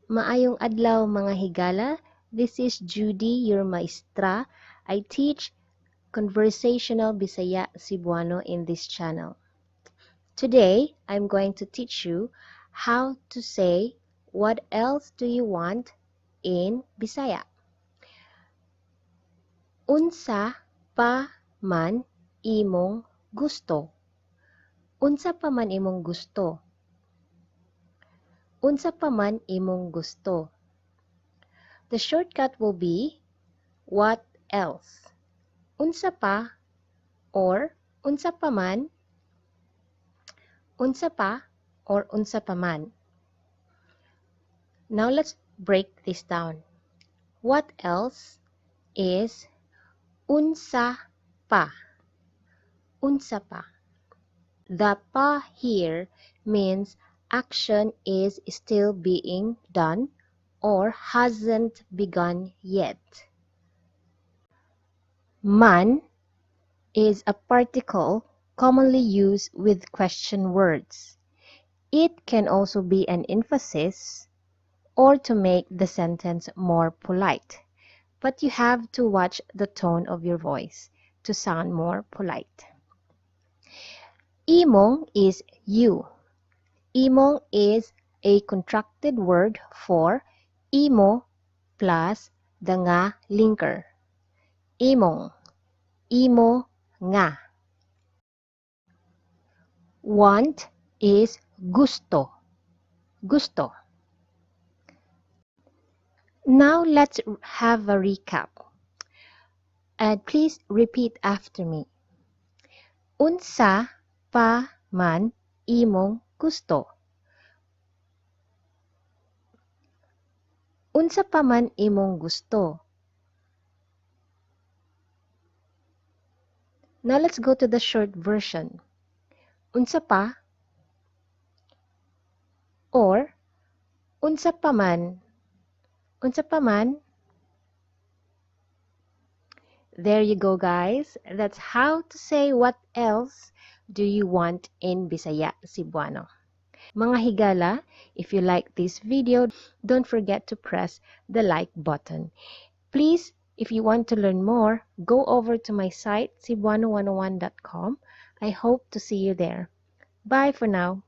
Maayong adlaw, mga higala. This is Judy, your maestra. I teach conversational Bisaya Cebuano in this channel. Today, I'm going to teach you how to say "What else do you want?" in Bisaya. Unsa pa man imong gusto? Unsa pa man imong gusto? Unsa pa man imong gusto? The shortcut will be "what else?" Unsa pa or unsa pa man, unsa pa or unsa pa man. Now let's break this down. "What else" is unsa pa. Unsa pa. The "pa" here means action is still being done or hasn't begun yet. "Man" is a particle commonly used with question words. It can also be an emphasis or to make the sentence more polite. But you have to watch the tone of your voice to sound more polite. "Imong" is "you." "Imong" is a contracted word for "imo" plus the "nga" linker. Imong, imo nga. "Want" is "gusto", gusto. Now let's have a recap. And please repeat after me. Unsa pa man imong gusto? Unsa pa man imong gusto? Now let's go to the short version. Unsa pa or unsa pa man? Unsa pa man? There you go, guys. That's how to say "What else do you want?" in Bisaya Cebuano. Mga higala, if you like this video, don't forget to press the like button. Please, if you want to learn more, go over to my site, cebuano101.com. I hope to see you there. Bye for now.